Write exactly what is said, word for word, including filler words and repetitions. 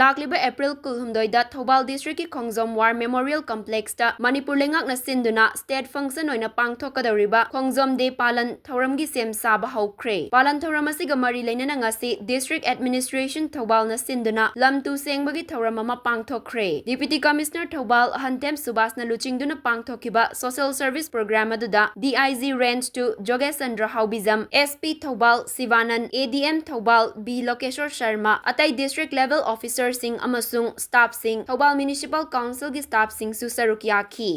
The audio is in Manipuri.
ꯂꯥꯛꯂꯤꯕ ꯑꯦꯄ꯭ꯔꯤꯜ ꯀꯨꯟꯍꯨꯝꯗꯣꯏꯗ ꯊꯧꯕꯥꯜ ꯗꯤꯁꯇ꯭ꯔꯤꯛꯀꯤ ꯈꯣꯡꯖꯣꯝ ꯋꯥꯔ ꯃꯦꯃꯣꯔꯤꯌꯦꯜ ꯀꯝꯄ꯭ꯂꯦꯛꯁꯇ ꯃꯅꯤꯄꯨꯔ ꯂꯩꯉꯥꯛꯅ ꯁꯤꯟꯗꯨꯅ ꯁ꯭ꯇꯦꯠ ꯐꯪꯁꯟ ꯑꯣꯏꯅ ꯄꯥꯡꯊꯣꯛꯀꯗꯧꯔꯤꯕ ꯈꯣꯡꯖꯣꯝ ꯗꯦ ꯄꯥꯂꯟ ꯊꯧꯔꯝꯒꯤ ꯁꯦꯝ ꯁꯥꯕ ꯍꯧꯈ꯭ꯔꯦ꯫ ꯄꯥꯂꯟ ꯊꯧꯔꯝ ꯑꯁꯤꯒ ꯃꯔꯤ ꯂꯩꯅꯅ ꯉꯁꯤ ꯗꯤꯁꯇ꯭ꯔꯤꯛ ꯑꯦꯗꯃꯤꯅꯤꯁꯇ꯭ꯔꯦꯁꯟ ꯊꯧꯕꯥꯜꯅ ꯁꯤꯟꯗꯨꯅ ꯂꯝ ꯇꯨ ꯁꯦꯡꯕꯒꯤ ꯊꯧꯔꯝ ꯑꯃ ꯄꯥꯡꯊꯣꯛꯈ꯭ꯔꯦ꯫ ꯗꯤꯄ꯭ꯌꯨꯇꯤ ꯀꯃꯤꯁꯅꯔ ꯊꯧꯕꯥꯜ ꯍꯟꯊꯦꯝ ꯁꯨꯕꯥꯁꯅ ꯂꯨꯆꯤꯡꯗꯨꯅ ꯄꯥꯡꯊꯣꯛꯈꯤꯕ ꯁꯣꯁꯤꯌꯦꯜ ꯁꯔꯚꯤꯁ ꯄ꯭ꯔꯣꯒ꯭ꯔꯥꯝ ꯑꯗꯨꯗ D I G range two ꯖꯣꯒꯦꯁ ꯆꯟꯗ꯭ꯔ ꯍꯥꯎꯕꯤꯖꯝ, ꯑꯦꯁ ꯄꯤ ꯊꯧꯕꯥꯜ ꯁꯤꯕꯥꯅꯟ, A D M Thoubal B Lokeshor Sharma, ꯑꯇꯩ ꯗꯤꯁꯇ꯭ꯔꯤꯛ ꯂꯦꯚꯦꯜ ꯑꯣꯐꯤꯁꯔꯁꯤꯡ ꯑꯃꯁꯨꯡ ꯁ꯭ꯇꯥꯐꯁꯤꯡ, ꯊꯧꯕꯥꯜ ꯃ꯭ꯌꯨꯅꯤꯁꯤꯄꯥꯜ ꯀꯥꯎꯟꯁꯤꯜꯒꯤ ꯁ꯭ꯇꯥꯐꯁꯤꯡꯁꯨ ꯁꯔꯨꯛ ꯌꯥꯈꯤ꯫